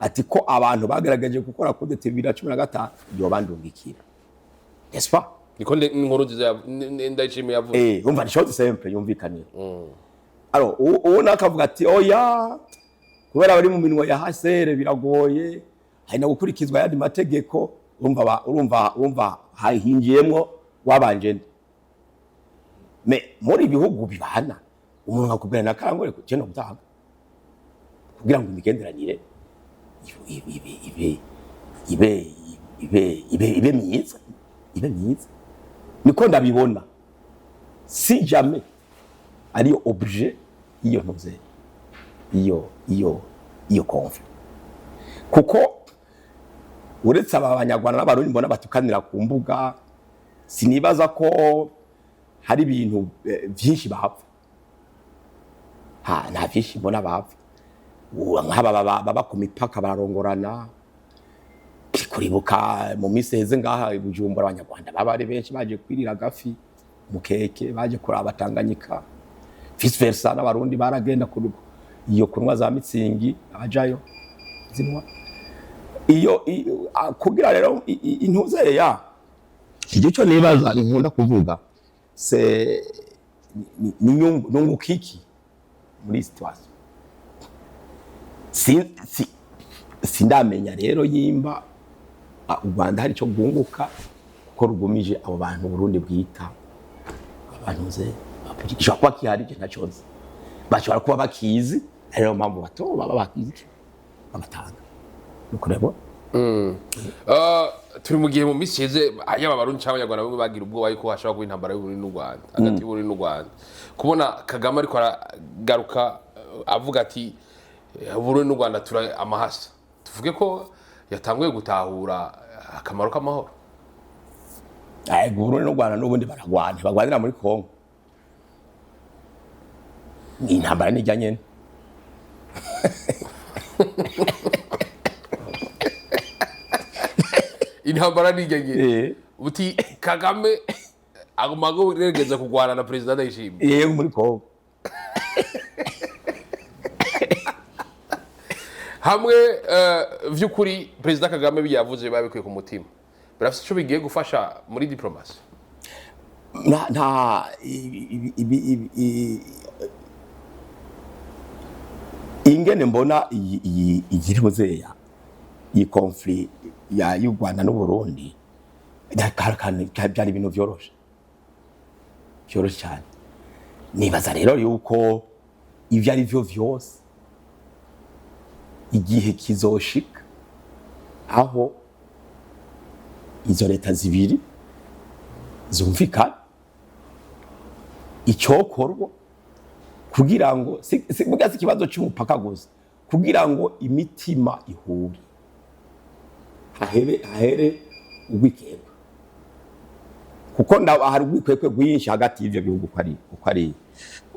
ati ko abantu bagerageje gukora coup d'état 2015 yobandungikira, n'est-ce pas? Niko inkuru nziza Ndayishimiye yavuze. Umva, ni chose simple yumvikanira. Alors uwo nakavuga ati: "Oya, kubera bari mu minwe ya HCR biragoye, hari no gukurikizwa ayandi mategeko." Urumva urumva hahinjiyemwo wabanje nde? Mais muri ibihugu bibana, umuntu akakubwira na karangore je no gutanga kugira ngo imigenderanire ibe ibe ibe ibe ibe ibe myiza, ibe myiza. Niko ndabibona. Si jamais ariyo objet iyo ntuze iyo conflit, kuko uretse aba Banyarwanda n'Abarundi mbona batukanira ku mbuga, sinibaza ko hari ibintu vyinshi bapfa. Ha, nta vyinshi mbona bapfa. Nk'aba baba ku mipaka bararongorana. Kuribuka mu minsi iheze ngaha i Bujumbura, Abanyarwanda baba ari benshi baje kwirira agafi mukeke, baje kuraba Tanganyika, vice versa n'Abarundi baragenda ku iyo kunywa za Mützig, abajayo zinywa iyo kugira rero intuze ya icyo cyo nibaza nkunda kuvuga se ni nyungu kiki muri situation. Sindamenya rero yimba u Rwanda hari icyo rwunguka kuko rugumije abo bantu Burundi bwita abantu ze. Gishobora kuba kihari, icyo ntacyo nzi. Bashobora kuba bakizi, ari nayo mpamvu bato baba bakizi babatanga. Nuko rero. Turi mu gihe mu minsi iheze, yaba Abarundi cyangwa Abanyarwanda bamwe bagira ubwoba yuko hashobora kuba intambara y'Uburundi n'u Rwanda, hagati y'Uburundi n'u Rwanda. Kubona Kagame ariko aragaruka, avuga ati: "Uburundi n'u Rwanda tura amahasa," tuvuge ko yatanguye gutahura akamaro k'amahoro? Ego, Burundi n'u Rwanda n'ubundi baragwana, bagwanira muri Kongo. Ni intambara nijya nyene. Intambara nijya nyene. Uti Kagame aguma agerageza kurwana na Perezida Ndayishimiye? Yego, muri Kongo. Hamwe vy'ukuri Perezida Kagame biyavuze babikuye ku mutima, birafise ico bigiye gufasha muri diplomasi? Nta ingene mbona iyi ntuzeya iyi conflit ya y'u Rwanda n'u Burundi, byari ibintu vyoroshe, vyoroshe cyane. Nibaza rero yuko ivyo ari vyo vyose igihe kizoshika aho izo leta zibiri zumvikana icyokorwa kugira ngo burya si ikibazo cy'umupaka gusa, kugira ngo imitima ihure, hahere urwikekwe. Kuko hari urwikwekwe rwinshi hagati y'ivyo bihugu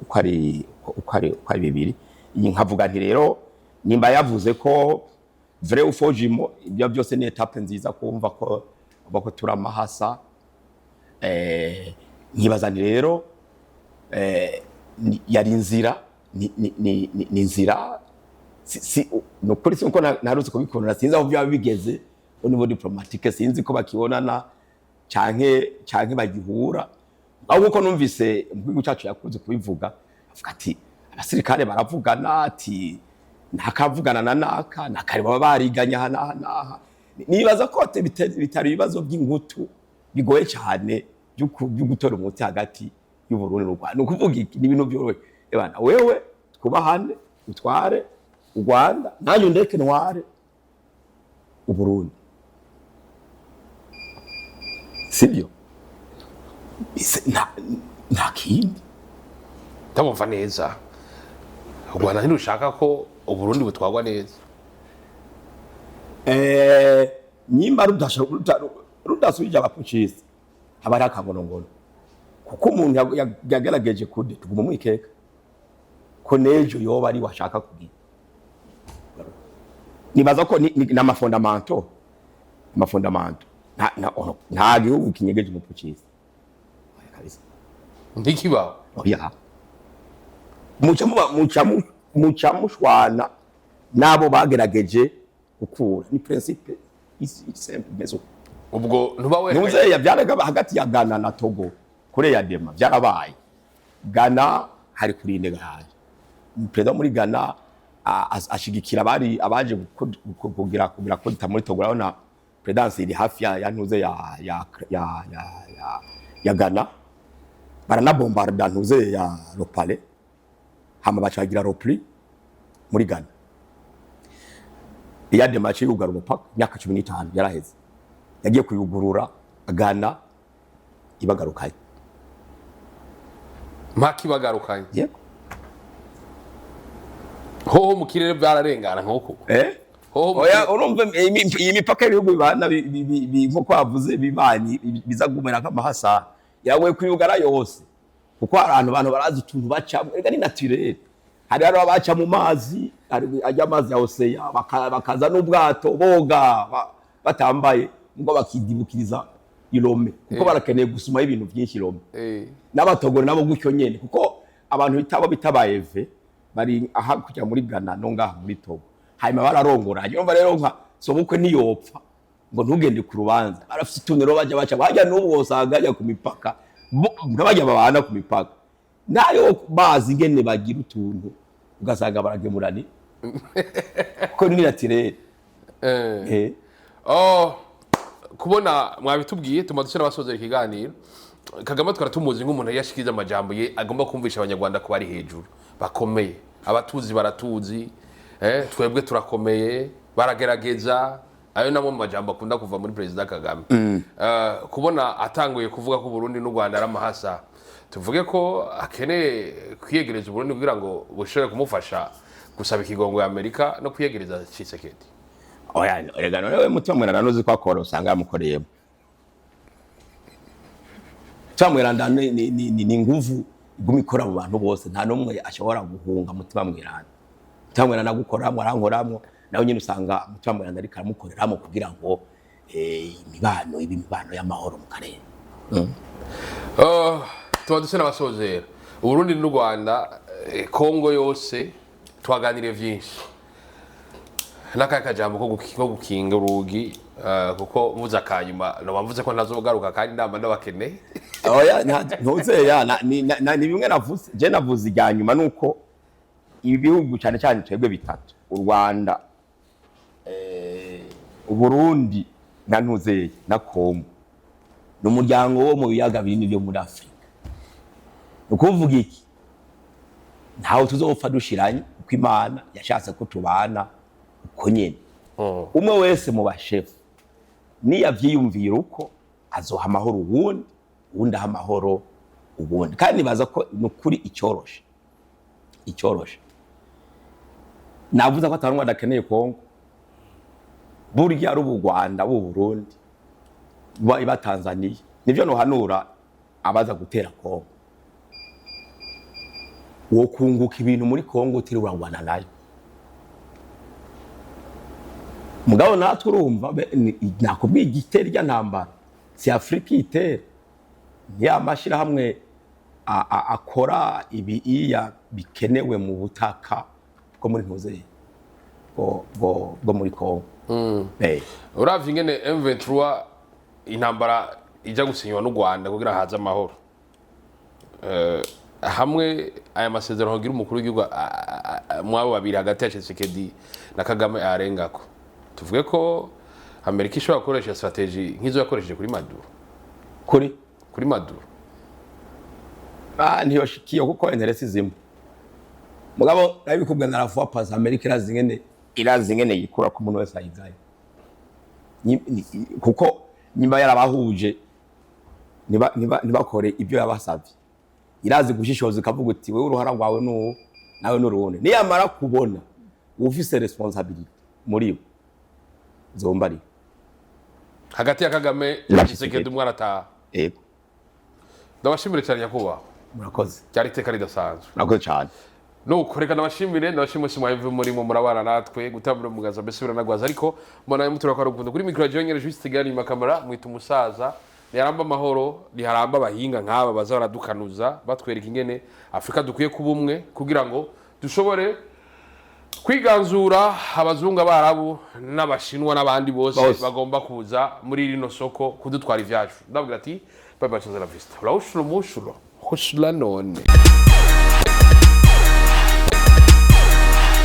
uko ari bibiri. Iyi nkavuga nti rero nimba yavuze ko vrai ou faux jumeau, ibyo byose ni étape nziza kumva ko turamahasa. Nkibaza nti rero yari inzira, ni inzira si nukuri si uko ntarutse kubikunda, sinzi aho byaba bigeze au niveau diplomatique, sinzi ko bakibonana canke bagihura. Ahubwo uko numvise mu gihugu cyacu yakunze kubivuga, avuga ati abasirikare baravugana, ati ntakavugana na naka nakare baba bariganye aha n'aha n'aha. Nibaza ko bitari ibibazo by'ingutu bigoye cyane byo gutora umuti hagati y'Uburundi n'u Rwanda. Ni ukuvuga iki? Ni ibintu byoroshye. Ebana wewe twubahane, utware u Rwanda, nanjye undeke ntware Uburundi, sibyo? Nta kindi. Ndamumva neza, u Rwanda ntirushaka ko Uburundi butwarwa neza. Nyimba rudasubije aba putschistes, haba hari akagonongono, kuko umuntu yagerageje kude tuguma mwikeka ko n'ejo yoba ari washaka kugira. Nibaza ko n'ama fondamentaux, ama fondamentaux, nta, oh, nta gihugu kinyegeje umu putschiste. Oya, kabisa. Ntikibaho. Oya, muca mushwana n'abo bagerageje gukura. Ni principe simple imeze uko. Ubwo ntuba werekanye. Ntuzeya byaraga hagati ya Ghana na Togo kuri ya dema byarabaye. Ghana hari kuri gahaye, perezida muri Ghana ashigikira abari abaje kugira coup d'état muri Togo. Urabona présidence iri hafi ya ntuze ya Ghana, baranabombarda ntuze ya le palais, hama bacagira repli muri Ghana. Iya dema yugara umupaka imyaka 15 yaraheze, yagiye kuyugurura Ghana ibagarukanye. Mpaka ibagarukanye? Yego. Hoho mu kirere byararengana nk'uko? Eh. Hoho mu Oya, urumva iyi mipaka y'ibihugu bibana nkuko bavuze bibanyi biza gumera nk'amahasa yawe kuyugara yose, kuko hari ahantu abantu barazi utuntu bacamo. Ega ni naturel, hari abaca mu mazi, hari ajya amazi ya océan, bakaza n'ubwato boga batambaye ngo bakidibukiriza i Lomé, kuko barakeneye gusumaho ibintu byinshi i Lomé. N'abatogore nabo gutyo nyene, kuko abantu bitabo bitabaye bari aha kujya muri Ghana no ngaha muri Togo, hanyuma bararongoranye. Urumva rero nka sobukwe ntiyopfa ngo ntugende ku rubanza, barafite utuntu rero bajya baca bajya. N'ubu wosanga bajya ku mipaka, nk'abajya babana ku mipaka nayo bazi ingene bagira utuntu, ugasanga baragemurani kuko ni naturel. Oh, kubona mwabitubwiye tuma dusa n'abasozera ikiganiro. Kagame twara tumuzi nk'umuntu yashikiriza amajambo ye agomba kumvisha Abanyarwanda ko bari hejuru bakomeye, abatuzi baratuzi, twebwe turakomeye, baragerageza. Ayo namo mu majambo akunda kuva muri Perezida Kagame. Kubona atanguye kuvuga ko Burundi n'u Rwanda ari amahasa, tuvuge ko akeneye kwiyegereza Uburundi kugira ngo bushobore kumufasha gusaba ikigongo ya Amerika no kwiyegereza Tshisekedi? Oya, erega none we Mutima Mweranda nuzi ko akora, usanga yamukoreyemo. Mutima Mweranda ni nguvu iguma ikora mu bantu bose, nta n'umwe ashobora guhunga Mutima Mweranda. Mutima Mweranda agukoramwo, arankoramwo, nawe nyine usanga Mutima Mweranda ariko aramukoreramo kugira ngo imibano ibe imibano y'amahoro mu karere. Tuba dusa n'abasozera. Uburundi n'u Rwanda, Kongo yose, twaganiriye vyinshi. N'akahe kajambo ko gukinga urugi, kuko mvuze akanyuma noba mvuze ko ntazogaruka kandi inama ndabakeneye. Oya, ntuzeya ni bimwe navuze. Je navuze irya nyuma nuko ibihugu cyane cyane twebwe bitatu, u Rwanda, Uburundi na ntuzeye na Kongo, ni umuryango wo mu biyaga binini byo muri Afurika. Ni ukuvuga iki? Ntawe tuzopfa dushiranye, kuko Imana yashatse ko tubana uko nyene. Umwe wese mu bashefu niyavyiyumvira uko azoha amahoro uwundi, uwundi aha amahoro uwundi. Kandi nibaza ko ni ukuri icyoroshe navuze ko atari adakeneye Kongo. Burya ari ubu Rwanda, bu Burundi, iba Tanzania. Nivyo nohanura abaza gutera Kongo: wo kunguka ibintu muri Kongo utiriwe uragwana nayo. Mugabo natwe urumva nakubwiye, igitera irya ntambara si Afurika itera, ni ya mashyirahamwe akora ibiiya bikenewe mu butaka bwo muri ntuze bwo muri Kongo. Uravye ingene M23 intambara ijya gusinywa n'u Rwanda kugira haze amahoro, hamwe aya masezerano kugira umukuru w'igihugu mwabo babiri hagati ya Tshisekedi na Kagame arengako, tuvuge ko Amerika ishobora gukoresha strategy nk'izo yakoresheje kuri Maduro? Kuri Kuri Maduro. Ah, ntiyoshikiye kuko intérêts zimwe. Mugabo nabikubwa na la fois passée, Amerika irazi ingene yikura ko umuntu wese ayigaye. Kuko nyuma yarabahuje ntibakore ibyo yabasavye, irazi gushishoza ikavuga uti: "Wewe uruhara rwawe nuwo, nawe n'urundi." Niyamara kubona ufise responsabilité muri bo, zomba ari Hagati ya Kagame na na Tshisekedi. Tshisekedi, umwe arataha. Yego. Ndabashimire cyane, nyakubahwa. Murakoze. Ryari iteka ridasanzwe. Murakoze cyane. Nuko reka ndabashimire, ndabashimire mwese mwaheve murimo murabana natwe gutambura mugaza, mbese biranagwaza, ariko mbona mutura kwa rukundo. Kuri micro jewe nyene Juste Gani, makamera mwita umusaza. Ntiharamba amahoro, ntiharamba abahinga nk'aba baza baradukanuza, batwereka ingene Afurika dukwiye kuba umwe kugira ngo dushobore kwiganzura abazungu, abarabu n'abashinwa n'abandi bose Bose. bagomba kuza muri rino soko kudutwara ivyacu. Ndabwira ati: "Bye bye, la vista, urawushura umushuro hushura none."